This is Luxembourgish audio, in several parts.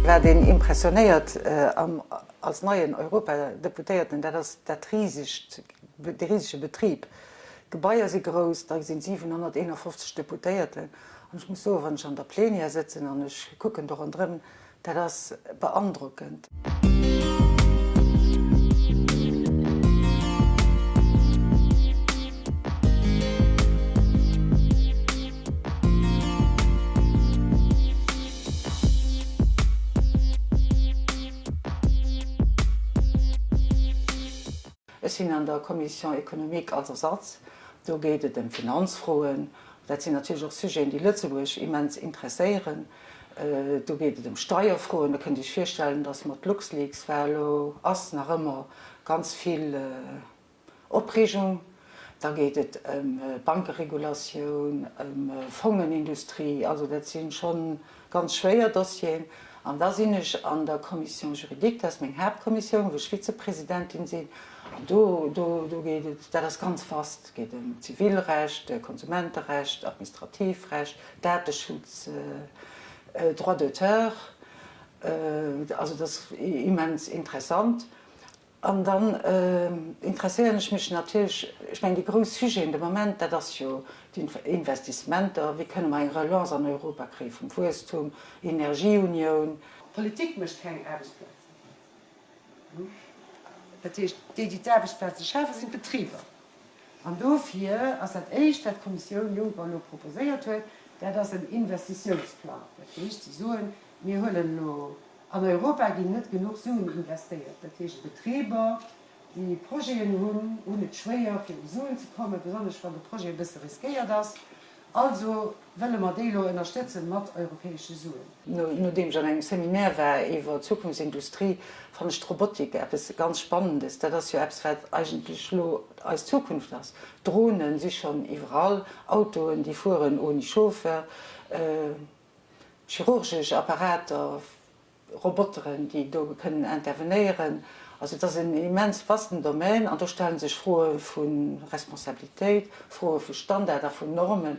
Wat een impressionéiert als neien Europadeputéierten, dat ass dat risegt, de risege Betrib. D'Gebaier si grouss, da sinn 751 Deputéierten. An ech muss soen, wann ech an der Plenière sëtzen an ech kucken do ronderëm, Dat ass beandrockend. Ech sinn an der Commission économique als Ersatz. Do geet et ëm Finanzfroen. Dat sinn natierlech och Sujeten, déi Lëtzebuerg immens interesséieren. Do geet et ëm Steierfroen. Da kënnt Dir Iech virstellen, datt mat LuxLeaks war elo, ass nach ëmmer ganz vill Opreegung. Da geet et ëm Bankeregulatioun, ëm Fongenindustrie. Also dat si scho ganz schwéier Dossieren. An da sinn ech an der Commission juridique, dat ass meng Haaptkommissioun, wou ech Vizepresidentin sinn. An do, do, do geet et, dat ass ganz vast, et geet ëm Zivilrecht, Konsumenterecht, Administrativrecht, Dateschutz, Droit d'auteur. Also dat ass immens interessant. An dann interesséieren ech mech natierlech, ech mengen déi grouss Sujeten de Moment, dat ass jo d'Investissementer, wéi kënne mer eng Relance an Europa kréie vum Wuesstum, Energieunioun. D'Politik mécht keng Aarbechtsplazen. Dat heescht, déi, déi d'Aarbechtsplaze schafen, sinn d'Betriber. An dofir ass dat Éischt, wat d'Kommissioun Juncker elo proposéiert huet, dat ass en Investitiounsplang. Dat heescht, si soen, mir huelen elo An Europa ginn net genuch Suen investéiert. Dat heescht, Betriber, déi Projeten hunn, hunn et schwéier, fir u Suen ze kommen, besonnesch wann de Projet e bësse riskéiert ass. Also wëlle mer déi elo ënnerstëtzen mat europäesche Suen. Nodeem ech an engem Seminaire war iwwer Zukunftsindustrie, fannen ech d'Robotik eppes ganz Spannendes. Dat ass jo eppes, wat eigentlech elo eis Zukunft ass. Dronen si schonn iwwerall, Autoen, déi fueren ouni Chauffeur. Chirurgesch Apparater, Roboteren, déi do kënnen intervenéieren. Also et ass en immens vasten Domaine an do stelle sech Froe vu Responsabilitéit, Froe vu Standard a vun Normen.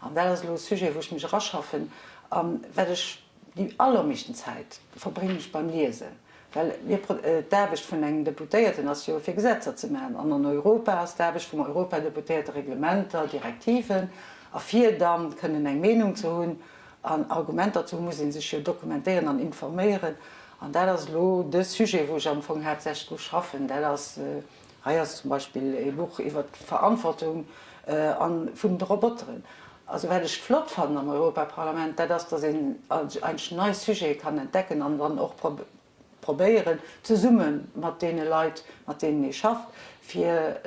An dat ass elo e Sujet, wou ech mech eraschaffen a wat ech déi allermeeschten Zäit verbréngen ech beim Liesen. Well mir, d'Aarbecht vun engem Deputéierten ass jo fir Gesetzer ze maachen an an Europa ass d'Aarbecht vum Europadeputéierte Reglementer, Direktiven a fir dann kënnen eng Meenung ze hunn an Argumenter ze hunn, muss ee sech jo dokumentéieren an informéieren an dat ass elo de Sujet wou ech am Fong haaptsächlech dru schaffen. Dat ass, hei ass zum Beispill ee Buch iwwert d'Verantwortung vun de Roboteren. Also wat ech flott fannen am Europaparlament, dat ass, datt een eigentlech nei Sujete kann entdecken an dann och probéieren, zesumme mat deene Leit, mat deenen ee schafft, fir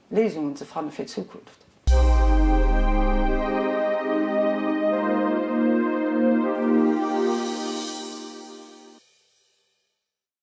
Léisungen ze fanne fir d'Zukunft.